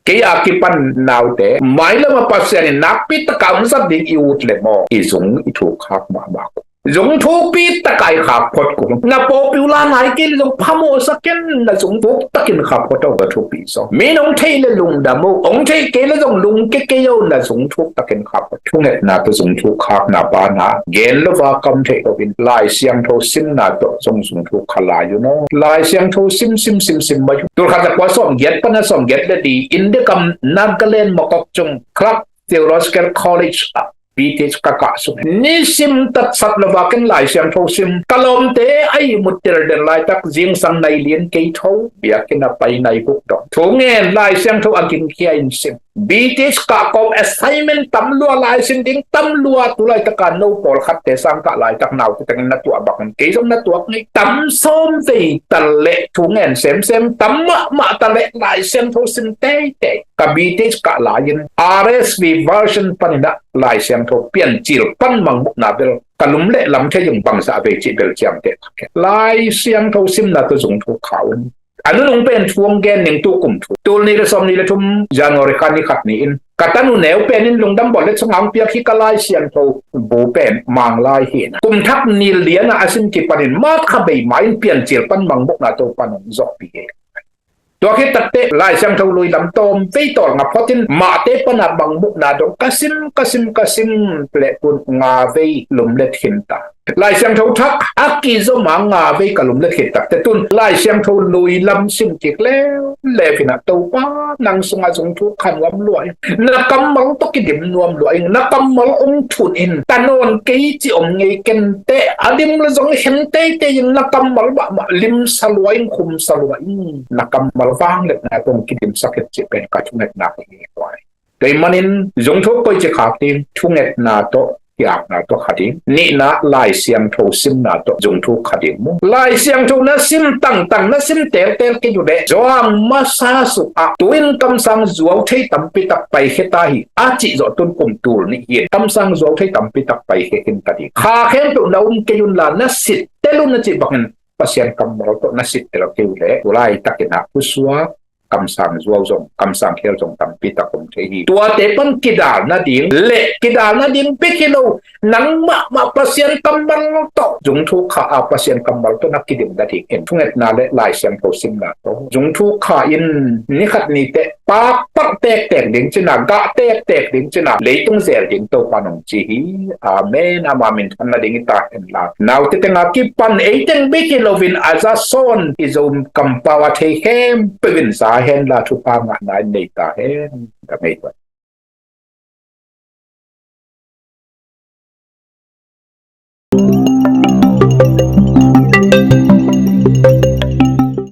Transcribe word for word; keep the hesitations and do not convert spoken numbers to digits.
Kei a kipan naute, mailam a Pasian in nakpi taka hong zat ding i ut le maw, i zung i thuk khak mahmah ko. Zung thukpi taka i khak phot ko. Na popular lai kei le zong phamawh sa ken, na zung thuk takin khak phot aw, ka thupi zaw. Mi nong theih le lungdam o, hong theih kei le zong lungke kei o, na zung thuk takin khak phot. Thungetna tawh zung thuk khakna pana gen lo a kam theih loin Lai Siangtho simna tawh zong zung thuk kha lai un aw. Lai Siangtho sim sim sim sim mai un. Tul khat za kua sawm giat pan a sawm giat le li India gam Nagaland Mokokchung Clark Theological College ah B.Th ka kah sung. Nisim tatsat lo a ken Lai Siangtho sim, ka lawmte a ihmut tel den laitak zingsang nai lian kei tho, biakinn a pai nai guk dong. Thungen Lai Siangtho a gingkhia in sim. B.Th kah kawm assignment tam lua, lai sim ding tam lua, tu laitaka no pawlkhatte sang kah laitak naute tengin na tuah bangin kei zong na tuak ngei. Tam sawm vei ta leh thungen semsem, tam mahmah ta leh Lai Siangtho sim teitei. Ka B.Th kah lai-in R S V version panin ah Lai Siangtho Piancil pan Mangmuhna bel ka lum le lam thei ung, bangzah vei cih bel ciamteh. Lai Siangtho simna tawh zung thuk kha un. A nunung pen thu hong gen ning, tu kum thu. Tul nih le sawm nih le thum January kha ni khat ni-in ka tanu neu pen in lungdam bawl le sungah hong piak hi ka Lai Siangtho bu pen Manglai hi na. Kum thak ni lian ah a sim kipanin March kha bei ma-in Piancil pan Mangmuhna Topa'n hong zawhpih hi. Tua khit takteh Lai Siangtho lui lam tawm vei tawlnga photin Mahte pana Mangmuhna dong ka sim, ka sim, ka sim leh tun nga vei lumlet khin ta. Lai Siangtho thak a kizom a nga vei ka lumlet khin takteh tun Lai Siangtho lui lam sim kik leuleu in ah, Topa, nang sungah zung thuk kha nuam lua ing, na kammal tawh kidim nuam lua ing, na kammal hong thun in, ta nawn kei cih om ngei kenteh, a dim le zong hen teitei in, na kammal mahmah limsa lua ing, khumsa lua ing, na kammal vangliatna tawh hong kidimsak in cih pen ka thungetna hi. Tua ahih manin zung thuk koici khak ding? Thungetna tawh, kiakna tawh kha ding. Nihna, Lai Siangtho simna tawh zung thuk kha ding mu. Lai Siangtho na sim tangtang, na sim teltel kei uh leh, zuang masa sungah tu-in kamsang zuau thei tampi tak paikhia ta hi a cih zawh tun kum tul nih hi. Kamsang zuau thei tampi tak paikhia khin ta ding. Kha khempeuh na um kei un la, na sit tel un a cih bangin Pasian kammal tawh na sit tel kei uh leh, tu laitakin ah khusuak, kamsang zuau zong, kamsang khel zong tampi tak om thei hi. Tuate pan kidal nading le kidal nading bek hi lo, nang mahmah Pasian kammal tawh zung thuk kha a, Pasian kammal tawh na kidim nading in thungetna le Lai Siangtho simna tawh zung thuk kha in, ni khat ni teh pakpak tektek ding cina, gah tektek ding cina, leitung zel ding Topa nong ci hi. Amen. Ama minthan nading i ta hen la, naute teng a kipan ei teng bek hi loin a za sawn i Zo kampau a thei khempeuh in za hen la, thupha ngahna in nei ta hen. Ka ngei tuan.